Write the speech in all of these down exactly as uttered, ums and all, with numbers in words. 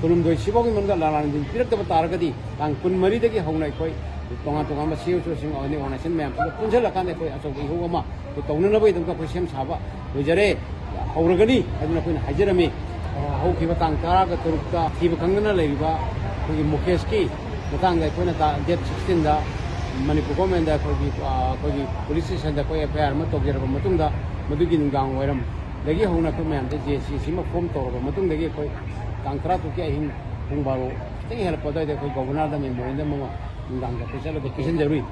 ꯀꯨꯟꯍꯨꯝꯗꯣꯏ ꯁꯤꯐꯥꯎꯒꯤ ꯃꯅꯨꯡꯗ ꯂꯥꯂꯥꯟꯗꯤꯟ ꯄꯤꯔꯛꯇꯕ ꯇꯥꯔꯒꯗꯤ, ꯇꯥꯡ ꯀꯨꯟꯃꯔꯤꯗꯒꯤ ꯍꯧꯅ ꯑꯩꯈꯣꯏ ꯇꯣꯉꯥꯟ ꯇꯣꯉꯥꯟꯕ ꯁꯤ ꯑꯣ ꯁꯤ ꯑꯣꯁꯤꯡ ꯑꯣꯔꯒꯅꯥꯏꯖꯦꯁꯟ ꯃꯌꯥꯝꯁꯤꯒ ꯄꯨꯟꯁꯤꯜꯂꯀꯥꯟꯗ ꯑꯩꯈꯣꯏ ꯑꯆꯧꯕ ꯏꯍꯧ ꯑꯃ ꯑꯩꯈꯣꯏ ꯇꯧꯅꯅꯕꯒꯤꯗꯃꯛꯇ ꯑꯩꯈꯣꯏ ꯁꯦꯝ ꯁꯥꯕ ꯂꯣꯏꯖꯔꯦ, ꯍꯧꯔꯒꯅꯤ ꯍꯥꯏꯗꯨꯅ ꯑꯩꯈꯣꯏꯅ ꯍꯥꯏꯖꯔꯝꯃꯤ꯫ ꯍꯧꯈꯤꯕ ꯇꯥꯡ ꯇꯔꯥꯒ ꯇꯔꯨꯛꯇ ꯊꯤꯕ ꯈꯪꯗꯅ ꯂꯩꯔꯤꯕ ꯑꯩꯈꯣꯏꯒꯤ ꯃꯨꯀꯦꯁꯀꯤ ꯃꯇꯥꯡꯗ ꯑꯩꯈꯣꯏꯅ ꯗꯦꯠ ꯁꯤꯛꯁꯇꯤꯟꯗ ꯃꯅꯤꯄꯨꯔ ꯒꯣꯔꯃꯦꯟꯗ ꯑꯩꯈꯣꯏꯒꯤ, ꯑꯩꯈꯣꯏꯒꯤ ꯄꯨꯂꯤꯁ ꯁ꯭ꯇꯦꯁꯟꯗ ꯑꯩꯈꯣꯏ ꯑꯦꯐ ꯑꯥꯏ ꯑꯥꯔ ꯑꯃ ꯇꯧꯖꯔꯕ ꯃꯇꯨꯡꯗ, ꯃꯗꯨꯒꯤ ꯅꯨꯡꯗꯥꯡ ꯋꯥꯏꯔꯝꯗꯒꯤ ꯍꯧꯅ ꯑꯩꯈꯣꯏ ꯃꯌꯥꯝꯗ ꯖꯦ ꯁꯤ ꯁꯤꯃ ꯐꯣꯝ ꯇꯧꯔꯕ ꯃꯇꯨꯡꯗꯒꯤ ꯑꯩꯈꯣꯏ ꯇꯥꯡ ꯇꯔꯥꯇꯔꯨꯛꯀꯤ ꯑꯍꯤꯡ ꯄꯨꯡ ꯕꯥꯔꯣ ꯈꯤꯇꯪ ꯍꯦꯜꯂꯛꯄ ꯑꯗꯨꯋꯥꯏꯗ ꯑꯩꯈꯣꯏ ꯒꯣꯕꯔꯅꯔꯗ ꯃꯦꯃꯣꯔꯦꯟꯗꯝ ꯑꯃ ꯅꯨꯡꯗꯥꯡꯗ ꯑꯩꯈꯣꯏ ꯆꯠꯂꯒ ꯄꯤꯁꯤꯟꯖꯔꯨꯏ꯫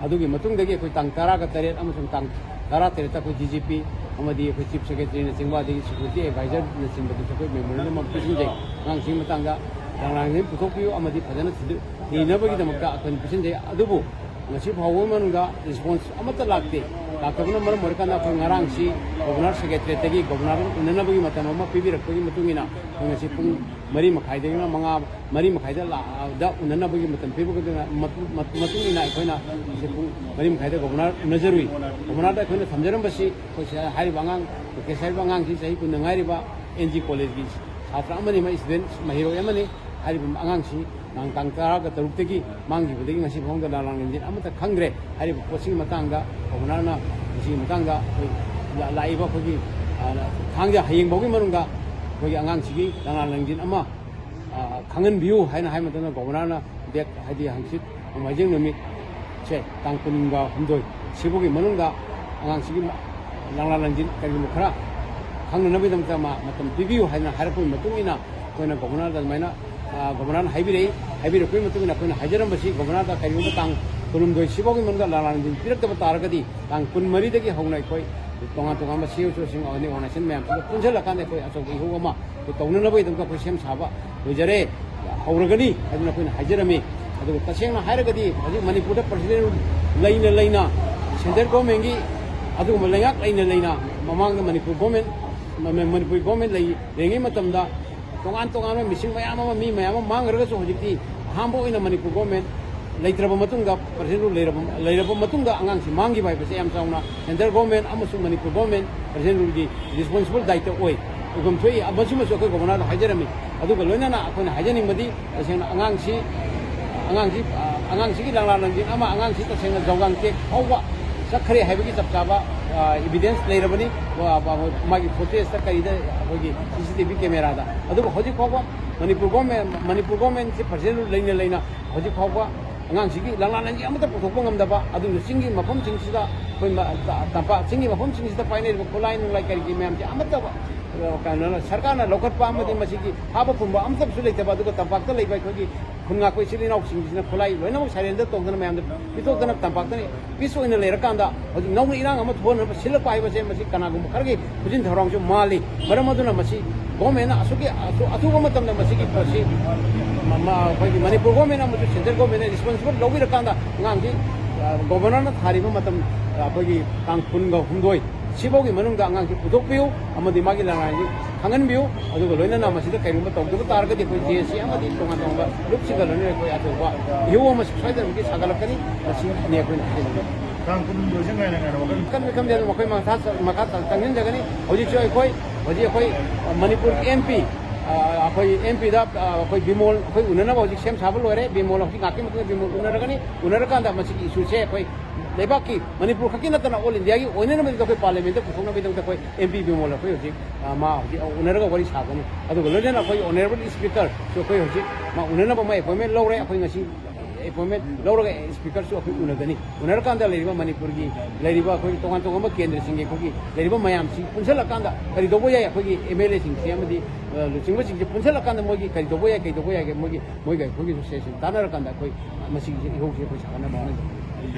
ꯑꯗꯨꯒꯤ ꯃꯇꯨꯡꯗꯒꯤ ꯑꯩꯈꯣꯏ ꯇꯥꯡ ꯇꯔꯥꯒ ꯇꯔꯦꯠ ꯑꯃꯁꯨꯡ ꯇꯥꯡ ꯇꯔꯥꯇꯔꯦꯠꯇ ꯑꯩꯈꯣꯏ ꯗꯤ ꯖꯤ ꯄꯤ ꯑꯃꯗꯤ ꯑꯩꯈꯣꯏ ꯆꯤꯐ ꯁꯦꯀ꯭ꯔꯦꯇꯔꯤꯅꯆꯤꯡꯕ, ꯑꯗꯒꯤ ꯁꯦꯀ꯭ꯌꯨꯔꯤꯇꯤ ꯑꯦꯗꯚꯥꯏꯖꯔꯅꯆꯤꯡꯕꯗꯁꯨ ꯑꯩꯈꯣꯏ ꯃꯦꯃꯣꯔꯦꯟꯗꯝ ꯑꯃ ꯄꯤꯁꯤꯟꯖꯩ꯫ ꯑꯉꯥꯡꯁꯤꯒꯤ ꯃꯇꯥꯡꯗ ꯂꯥꯡꯂꯥꯡꯁꯤꯡ ꯄꯨꯊꯣꯛꯄꯤꯌꯨ ꯑꯃꯗꯤ ꯐꯖꯅ ꯊꯤꯗ-, ꯊꯤꯅꯕꯒꯤꯗꯃꯛꯇ ꯑꯩꯈꯣꯏꯅ ꯄꯤꯁꯤꯟꯖꯩ꯫ ꯑꯗꯨꯕꯨ ꯉꯁꯤ ꯐꯥꯎꯕꯒꯤ ꯃꯅꯨꯡꯗ ꯔꯦꯁꯄꯣꯟꯁ ꯑꯃꯠꯇ ꯂꯥꯛꯇꯦ꯫ ꯂꯥꯛꯇꯕꯅ ꯃꯔꯝ ꯑꯣꯏꯔꯀꯥꯟꯗ ꯑꯩꯈꯣꯏ ꯉꯔꯥꯡꯁꯤ ꯒꯣꯕꯔꯅꯔ ꯁꯦꯀ꯭ꯔꯦꯇꯔꯤꯌꯦꯠꯇꯒꯤ ꯒꯣꯕꯔꯅꯔ ꯎꯅꯅꯕꯒꯤ ꯃꯇꯝ ꯑꯃ ꯄꯤꯕꯤꯔꯛꯄꯒꯤ ꯃꯇꯨꯡ ꯏꯟꯅ ꯑꯩꯈꯣꯏ ꯉꯁꯤ ꯄꯨꯡ ꯃꯔꯤ ꯃꯈꯥꯏꯗꯒꯤꯅ ꯃꯉꯥ, ꯃꯔꯤ ꯃꯈꯥꯏꯗ ꯂꯥꯛꯑꯗ ꯎꯅꯅꯕꯒꯤ ꯃꯇꯝ ꯄꯤꯕꯒꯤ ꯃꯇꯨꯡ ꯏꯟꯅ ꯑꯩꯈꯣꯏꯅ ꯉꯁꯤ ꯄꯨꯡ ꯃꯔꯤ ꯃꯈꯥꯏꯗ ꯒꯣꯕꯔꯅꯔ ꯎꯅꯖꯔꯨꯏ꯫ ꯒꯣꯕꯔꯅꯔꯗ ꯑꯩꯈꯣꯏꯅ ꯊꯝꯖꯔꯝꯕꯁꯤ ꯑꯩꯈꯣꯏ ꯁꯤꯗ ꯍꯥꯏꯔꯤꯕ ꯑꯉꯥꯡ, ꯃꯨꯀꯦꯁ ꯍꯥꯏꯔꯤꯕ ꯑꯉꯥꯡꯁꯤ ꯆꯍꯤ ꯀꯨꯟꯗ ꯉꯥꯏꯔꯤꯕ ꯑꯦꯟ ꯖꯤ ꯀꯣꯂꯦꯖꯀꯤ ꯁꯥꯇ꯭ꯔ ꯑꯃꯅꯤ, ꯃꯥ ꯏꯁꯇꯨꯗꯦꯟ ꯃꯍꯩꯔꯣꯏ ꯑꯃꯅꯤ꯫ ꯍꯥꯏꯔꯤꯕ ꯑꯉꯥꯡꯁꯤ ꯅꯍꯥꯟ ꯇꯥꯡ ꯇꯔꯥꯒ ꯇꯔꯨꯛꯇꯒꯤ ꯃꯥꯡꯈꯤꯕꯗꯒꯤ ꯉꯁꯤ ꯐꯥꯎꯗ ꯂꯥꯂꯥ ꯂꯦꯡꯖꯦꯜ ꯑꯃꯠꯇ ꯈꯪꯗ꯭ꯔꯦ꯫ ꯍꯥꯏꯔꯤꯕ ꯄꯣꯠꯁꯤꯒꯤ ꯃꯇꯥꯡꯗ ꯒꯣꯕꯔꯅꯔꯅ ꯃꯁꯤꯒꯤ ꯃꯇꯥꯡꯗ ꯑꯩꯈꯣꯏ ꯂꯥ-, ꯂꯥꯛꯏꯕ ꯑꯩꯈꯣꯏꯒꯤ, ꯑ, ꯊꯥꯡꯖ ꯍꯌꯦꯡ ꯐꯥꯎꯒꯤ ꯃꯅꯨꯡꯗ ꯑꯩꯈꯣꯏꯒꯤ ꯑꯉꯥꯡꯁꯤꯒꯤ ꯂꯥꯂꯥ ꯂꯦꯡꯖꯦꯜ ꯑꯃ, ꯑ, ꯈꯪꯍꯟꯕꯤꯌꯨ ꯍꯥꯏꯅ ꯍꯥꯏꯕ ꯃꯇꯝꯗ ꯒꯣꯕꯔꯅꯔꯅ ꯗꯦꯠ, ꯍꯥꯏꯗꯤ ꯍꯪꯆꯤꯠ ꯅꯣꯡꯃꯥꯏꯖꯤꯡ ꯅꯨꯃꯤꯠꯁꯦ ꯇꯥꯡ ꯀꯨꯟꯒ ꯍꯨꯝꯗꯣꯏ ꯁꯤꯐꯥꯎꯒꯤ ꯃꯅꯨꯡꯗ ꯑꯉꯥꯡꯁꯤꯒꯤ ꯂꯥꯡꯂꯥ ꯂꯥꯡꯖꯤꯟ ꯀꯔꯤꯒꯨꯝꯕ ꯈꯔ ꯈꯪꯅꯅꯕꯒꯤꯗꯃꯛꯇ ꯃꯥ ꯃꯇꯝ ꯄꯤꯕꯤꯌꯨ ꯍꯥꯏꯅ ꯍꯥꯏꯔꯛꯄꯒꯤ ꯃꯇꯨꯡ ꯏꯟꯅ ꯑꯩꯈꯣꯏꯅ ꯒꯣꯕꯔꯅꯔꯗ ꯑꯗꯨꯃꯥꯏꯅ, ꯑ, ꯒꯣꯕꯔꯅꯔꯅ ꯍꯥꯏꯕꯤꯔꯛꯏ꯫ ꯍꯥꯏꯕꯤꯔꯛꯄꯒꯤ ꯃꯇꯨꯡ ꯏꯟꯅ ꯑꯩꯈꯣꯏꯅ ꯍꯥꯏꯖꯔꯝꯕꯁꯤ ꯒꯣꯕꯔꯅꯔꯗ ꯀꯔꯤꯒꯨꯝꯕ ꯇꯥꯡ ꯀꯨꯟꯍꯨꯝꯗꯣꯏ ꯁꯤꯐꯥꯎꯒꯤ ꯃꯅꯨꯡꯗ ꯂꯥꯂꯥ ꯂꯥꯡꯖꯤꯟ ꯄꯤꯔꯛꯇꯕ ꯇꯥꯔꯒꯗꯤ ꯇꯥꯡ ꯀꯨꯟꯃꯔꯤꯗꯒꯤ ꯍꯧꯅ ꯑꯩꯈꯣꯏ ꯇꯣꯉꯥꯟ ꯇꯣꯉꯥꯟꯕ ꯁꯤ ꯑꯣ ꯁꯤꯁꯤꯡ ꯑꯃꯗꯤ ꯑꯣꯔꯒꯅꯥꯏꯖꯦꯁꯟ ꯃꯌꯥꯝꯁꯤꯒ ꯄꯨꯟꯁꯤꯜꯂꯀꯥꯟꯗ ꯑꯩꯈꯣꯏ ꯑꯆꯧꯕ ꯏꯍꯧ ꯑꯃ ꯑꯩꯈꯣꯏ ꯇꯧꯅꯅꯕꯒꯤꯗꯃꯛꯇ ꯑꯩꯈꯣꯏ ꯁꯦꯝ ꯁꯥꯕ ꯂꯣꯏꯖꯔꯦ, ꯍꯧꯔꯒꯅꯤ ꯍꯥꯏꯗꯨꯅ ꯑꯩꯈꯣꯏꯅ ꯍꯥꯏꯖꯔꯝꯃꯤ꯫ ꯑꯗꯨꯒ ꯇꯁꯦꯡꯅ ꯍꯥꯏꯔꯒꯗꯤ ꯍꯧꯖꯤꯛ ꯃꯅꯤꯄꯨꯔꯗ ꯄ꯭ꯔꯁꯤꯗꯦꯟ ꯂꯩꯅ ꯂꯩꯅ, ꯁꯦꯟꯇ꯭ꯔꯦꯜ ꯒꯣꯔꯃꯦꯟꯒꯤ ꯑꯗꯨꯒꯨꯝꯕ ꯂꯩꯉꯥꯛ ꯂꯩꯅ ꯂꯩꯅ, ꯃꯃꯥꯡꯗ ꯃꯅꯤꯄꯨꯔ ꯒꯣꯔꯃꯦꯟ, ꯃ-, ꯃ-, ꯃꯅꯤꯄꯨꯔ ꯒꯣꯔꯃꯦꯟ ꯂꯩꯔꯤꯉꯩ ꯃꯇꯝꯗ ꯇꯣꯉꯥꯟ ꯇꯣꯉꯥꯟꯕ ꯃꯤꯁꯤꯡ ꯃꯌꯥꯝ ꯑꯃ, ꯃꯤ ꯃꯌꯥꯝ ꯑꯃ ꯃꯥꯡꯈ꯭ꯔꯒꯁꯨ ꯍꯧꯖꯤꯛꯇꯤ ꯑꯍꯥꯟꯕ ꯑꯣꯏꯅ ꯃꯅꯤꯄꯨꯔ ꯒꯣꯔꯃꯦꯟ ꯂꯩꯇ꯭ꯔꯕ ꯃꯇꯨꯡꯗ, ꯄ꯭ꯔꯁꯤꯗꯦꯟ ꯔꯨꯜ ꯂꯩꯔꯕ, ꯂꯩꯔꯕ ꯃꯇꯨꯡꯗ ꯑꯉꯥꯡꯁꯤ ꯃꯥꯡꯈꯤꯕ ꯍꯥꯏꯕꯁꯦ ꯌꯥꯝ ꯆꯥꯎꯅ ꯁꯦꯟꯇ꯭ꯔꯦꯜ ꯒꯣꯔꯃꯦꯟ ꯑꯃꯁꯨꯡ ꯃꯅꯤꯄꯨꯔ ꯒꯣꯔꯃꯦꯟ ꯄ꯭ꯔꯁꯤꯗꯦꯟ ꯔꯨꯜꯒꯤ ꯔꯦꯁꯄꯣꯟꯁꯤꯕꯜ ꯗꯥꯏꯇ ꯑꯣꯏ꯫ ꯎꯐꯝ ꯊꯣꯛꯏ꯫ ꯃꯁꯤꯃꯁꯨ ꯑꯩꯈꯣꯏ ꯒꯣꯕꯔꯅꯔꯗ ꯍꯥꯏꯖꯔꯝꯃꯤ꯫ ꯑꯗꯨꯒ ꯂꯣꯏꯅꯅ ꯑꯩꯈꯣꯏꯅ ꯍꯥꯏꯖꯅꯤꯡꯕꯗꯤ, ꯇꯁꯦꯡꯅ ꯑꯉꯥꯡꯁꯤ, ꯑꯉꯥꯡꯁꯤ, ꯑ, ꯑꯉꯥꯡꯁꯤꯒꯤ ꯂꯥꯡꯂꯥ ꯂꯪꯖꯤꯟ ꯑꯃ, ꯑꯉꯥꯡꯁꯤ ꯇꯁꯦꯡꯅ ꯖꯧꯒꯥꯡ ꯇꯦꯛ ꯐꯥꯎꯕ ꯆꯠꯈ꯭ꯔꯦ ꯍꯥꯏꯕꯒꯤ ꯆꯞ ꯆꯥꯕ, ꯑ, ꯏꯕꯤꯗꯦꯟꯁ ꯂꯩꯔꯕꯅꯤ꯫ ꯋꯥ-, ꯋꯥ-, ꯃꯥꯒꯤ ꯐꯨꯇꯦꯖꯇ ꯀꯔꯤꯗ, ꯑꯩꯈꯣꯏꯒꯤ ꯁꯤ ꯁꯤ ꯇꯤ ꯚꯤ ꯀꯦꯃꯦꯔꯥꯗ꯫ ꯑꯗꯨꯕꯨ ꯍꯧꯖꯤꯛ ꯐꯥꯎꯕ ꯃꯅꯤꯄꯨꯔ ꯒꯣꯔꯃꯦꯟ, ꯃꯅꯤꯄꯨꯔ ꯒꯣꯔꯃꯦꯟꯁꯦ ꯄ꯭ꯔꯁꯤꯗꯦꯟ ꯂꯩꯅ ꯂꯩꯅ ꯍꯧꯖꯤꯛ ꯐꯥꯎꯕ ꯑꯉꯥꯡꯁꯤꯒꯤ ꯂꯥꯡꯂꯥ ꯂꯪꯖꯤꯟ ꯑꯃꯠꯇ ꯄꯨꯊꯣꯛꯄ ꯉꯝꯗꯕ, ꯑꯗꯨꯅ ꯆꯤꯡꯒꯤ ꯃꯐꯝꯁꯤꯡꯁꯤꯗ ꯑꯩꯈꯣꯏ ꯃ-, ꯇ-, ꯇꯝꯄꯥꯛ ꯆꯤꯡꯒꯤ ꯃꯐꯝꯁꯤꯡꯁꯤꯗ ꯄꯥꯏꯅꯔꯤꯕ ꯈꯨꯠꯂꯥꯏ ꯅꯨꯡꯂꯥꯏ ꯀꯔꯤ ꯀꯔꯤ ꯃꯌꯥꯝꯁꯦ ꯑꯃꯠꯇ, ꯑ, ꯀꯩꯅꯣꯅ, ꯁꯔꯀꯥꯔꯅ ꯂꯧꯈꯠꯄ ꯑꯃꯗꯤ ꯃꯁꯤꯒꯤ ꯐꯥꯕ ꯄꯨꯝꯕ ꯑꯃꯠꯇꯁꯨ ꯂꯩꯇꯕ, ꯑꯗꯨꯒ ꯇꯝꯄꯥꯛꯇ ꯂꯩꯕ ꯑꯩꯈꯣꯏꯒꯤ ꯈꯨꯟ ꯉꯥꯛꯄ ꯏꯆꯤꯜ ꯏꯅꯥꯎꯁꯤꯡꯁꯤꯅ ꯈꯨꯠꯂꯥꯏ ꯂꯣꯏꯅꯃꯛ ꯁꯔꯦꯟꯗꯔ ꯇꯧꯗꯅ ꯃꯌꯥꯝꯗ ꯄꯤꯊꯣꯛꯇꯅ ꯇꯝꯄꯥꯛꯇꯅ ꯄꯤꯁ ꯑꯣꯏꯅ ꯂꯩꯔꯀꯥꯟꯗ ꯍꯧꯖꯤꯛ ꯅꯧꯅ ꯏꯔꯥꯡ ꯑꯃ ꯊꯣꯛꯍꯟꯅꯕ ꯁꯤꯜꯂꯛꯄ ꯍꯥꯏꯕꯁꯦ ꯃꯁꯤ ꯀꯅꯥꯒꯨꯝꯕ ꯈꯔꯒꯤ ꯈꯨꯖꯤꯟ ꯊꯧꯔꯥꯡꯁꯨ ꯃꯥꯜꯂꯤ꯫ ꯃꯔꯝ ꯑꯗꯨꯅ ꯃꯁꯤ ꯒꯣꯔꯃꯦꯟꯅ ꯑꯁꯨꯛꯀꯤ ꯑꯊꯨ-, ꯑꯊꯨꯕ ꯃꯇꯝꯗ ꯃꯁꯤꯒꯤ ꯄꯣꯠꯁꯤ ꯃ-, ꯃ-, ꯑꯩꯈꯣꯏꯒꯤ ꯃꯅꯤꯄꯨꯔ ꯒꯣꯔꯃꯦꯟ ꯑꯃꯁꯨꯡ ꯁꯦꯟꯇ꯭ꯔꯦꯜ ꯒꯣꯔꯃꯦꯟꯅ ꯔꯦꯁꯄꯣꯟꯁꯤꯕꯜ ꯂꯧꯕꯤꯔꯀꯥꯟꯗ ꯑꯉꯥꯡꯁꯤ, ꯑ, ꯒꯣꯕꯔꯅꯔꯅ ꯊꯥꯔꯤꯕ ꯃꯇꯝ, ꯑ, ꯑꯩꯈꯣꯏꯒꯤ ꯇꯥꯡ ꯀꯨꯟꯒ ꯍꯨꯝꯗꯣꯏ ꯁꯤꯐꯥꯎꯒꯤ ꯃꯅꯨꯡꯗ ꯑꯉꯥꯡꯁꯤ ꯄꯨꯊꯣꯛꯄꯤꯌꯨ ꯑꯃꯗꯤ ꯃꯥꯒꯤ ꯂꯅꯥꯏꯁꯤ ꯈꯪꯍꯟꯕꯤꯌꯨ꯫ ꯑꯗꯨꯒ ꯂꯣꯏꯅꯅ ꯃꯁꯤꯗ ꯀꯔꯤꯒꯨꯝꯕ ꯇꯧꯗꯕ ꯇꯥꯔꯒꯗꯤ ꯑꯩꯈꯣꯏ ꯖꯦ ꯑꯦ ꯁꯤ ꯑꯃꯗꯤ ꯇꯣꯉꯥꯟ ꯇꯣꯉꯥꯟꯕ ꯂꯨꯞꯁꯤꯡꯒ ꯂꯣꯏꯅꯅ ꯑꯩꯈꯣꯏ ꯑꯆꯧꯕ ꯏꯍꯧ ꯑꯃ ꯁꯣꯏꯗꯅꯃꯛꯀꯤ ꯁꯥꯒꯠꯂꯛꯀꯅꯤ꯫ ꯃꯁꯤꯅꯤ ꯑꯩꯈꯣꯏꯅ ꯍꯥꯏꯖꯅꯤꯡꯕ꯫ ꯇꯥꯡ ꯀꯨꯟꯍꯨꯝꯗꯣꯏꯁꯦ ꯉꯥꯏꯅ ꯉꯥꯏꯅ ꯋꯥꯈꯜ ꯈꯟꯕ ꯈꯟꯗꯦ, ꯑꯗꯨꯝ ꯑꯩꯈꯣꯏ ꯃꯈꯥ ꯆ-, ꯃꯈꯥ ꯆ-, ꯆꯪꯁꯤꯟꯖꯒꯅꯤ꯫ ꯍꯧꯖꯤꯛꯁꯨ ꯑꯩꯈꯣꯏ, ꯍꯧꯖꯤꯛ ꯑꯩꯈꯣꯏ, ꯑ, ꯃꯅꯤꯄꯨꯔ ꯑꯦꯝ ꯄꯤ, ꯑ, ꯑꯩꯈꯣꯏ ꯑꯦꯝ ꯄꯤꯗ, ꯑ, ꯑꯩꯈꯣꯏ ꯕꯤꯃꯣꯜ, ꯑꯩꯈꯣꯏ ꯎꯅꯅꯕ ꯍꯧꯖꯤꯛ ꯁꯦꯝ ꯁꯥꯕ ꯂꯣꯏꯔꯦ꯫ ꯕꯤꯃꯣꯜ ꯍꯧꯖꯤꯛ ꯉꯥꯏꯍꯥꯛꯀꯤ ꯃꯇꯨꯡꯗ ꯕꯤꯃꯣꯜ ꯎꯅꯔꯒꯅꯤ꯫ ꯎꯅꯔꯀꯥꯟꯗ ꯃꯁꯤꯒꯤ ꯏꯁꯨꯁꯦ ꯑꯩꯈꯣꯏ ꯂꯩꯕꯥꯛꯀꯤ, ꯃꯅꯤꯄꯨꯔ ꯈꯛꯀꯤ ꯅꯠꯇꯅ ꯑꯣꯜ ꯏꯟꯗꯤꯌꯥꯒꯤ ꯑꯣꯏꯅꯅꯕꯒꯤꯗꯃꯛꯇ ꯑꯩꯈꯣꯏ ꯄꯥꯔꯂꯤꯌꯥꯃꯦꯟꯠꯇ ꯄꯨꯊꯣꯛꯅꯕꯒꯤꯗꯃꯛꯇ ꯑꯩꯈꯣꯏ ꯑꯦꯝ ꯄꯤ ꯕꯤꯃꯣꯜ ꯑꯩꯈꯣꯏ ꯍꯧꯖꯤꯛ, ꯑ, ꯃꯥ ꯍꯧꯖꯤꯛ ꯎꯅꯔꯒ ꯋꯥꯔꯤ ꯁꯥꯒꯅꯤ꯫ ꯑꯗꯨꯒ ꯂꯣꯏꯅꯅ ꯑꯩꯈꯣꯏ ꯑꯣꯅꯔꯦꯕꯜ ꯏꯁꯄꯤꯀꯔꯁꯨ ꯑꯩꯈꯣꯏ ꯍꯧꯖꯤꯛ ꯃꯥ ꯎꯅꯅꯕ ꯑꯃ ꯑꯦꯄꯣꯏꯟꯃꯦꯟ ꯂꯧꯔꯦ꯫ ꯑꯩꯈꯣꯏ ꯉꯁꯤ ꯑꯦꯄꯣꯏꯟꯃꯦꯟ ꯂꯧꯔꯒ ꯏꯁꯄꯤꯀꯔꯁꯨ ꯑꯩꯈꯣꯏ ꯎꯅꯒꯅꯤ꯫ ꯎꯅꯔꯀꯥꯟꯗ ꯂꯩꯔꯤꯕ ꯃꯅꯤꯄꯨꯔꯒꯤ ꯂꯩꯔꯤꯕ ꯑꯩꯈꯣꯏꯒꯤ ꯇꯣꯉꯥꯟ ꯇꯣꯉꯥꯟꯕ ꯀꯦꯟꯗ꯭ꯔꯁꯤꯡꯒꯤ ꯑꯩꯈꯣꯏꯒꯤ ꯂꯩꯔꯤꯕ ꯃꯌꯥꯝꯁꯤ ꯄꯨꯟꯁꯤꯜꯂꯀꯥꯟꯗ ꯀꯔꯤ ꯇꯧꯕ ꯌꯥꯏ, ꯑꯩꯈꯣꯏꯒꯤ ꯑꯦꯝ ꯑꯦꯜ ꯑꯦꯁꯤꯡꯁꯦ ꯑꯃꯗꯤ, ꯑ, ꯂꯨꯆꯤꯡꯕꯁꯤꯡꯁꯦ ꯄꯨꯟꯁꯤꯜꯂꯀꯥꯟꯗ ꯃꯣꯏꯒꯤ ꯀꯔꯤ ꯇꯧꯕ ꯌꯥꯏ, ꯀꯔꯤ ꯇꯧꯕ ꯌꯥꯏꯒꯦ, ꯃꯣꯏꯒꯤ, ꯃꯣꯏꯒ ꯑꯩꯈꯣꯏꯒꯤ ꯁꯦꯁꯟ ꯇꯥꯟꯅꯔꯀꯥꯟꯗ ꯑꯩꯈꯣꯏ ꯃꯁꯤꯒꯤ ꯏꯍꯧꯁꯤ ꯑꯩꯈꯣꯏ ꯁꯥꯒꯠꯅꯕ ꯍꯣꯠꯅꯖꯒꯅꯤ꯫